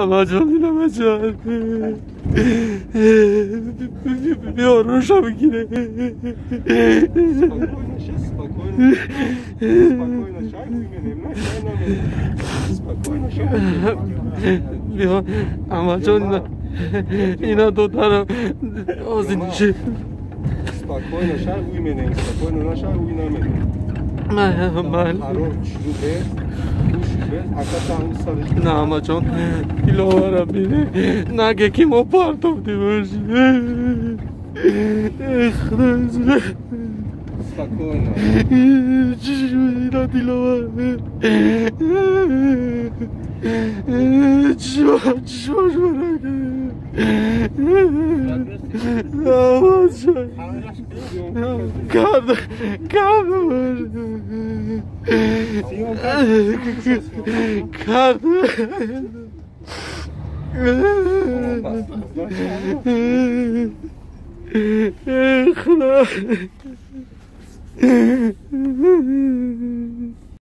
Амаҷон, Амаҷон, биёруша бигире. Спокойно, сейчас, спокойно. Спокойно, чай выменем, на чай наменем. Спокойно, ща Биё, Амаҷон, ина додарам озинчи. Спокойно, чай выменем, спокойно, на чай выменем. На, Амаҷон, диловарам бине, наге ки мо партофтимаш. Спокойно. Чӣ шуд, ина диловар? Чишмош барака. Карда, карда, карда. Худо.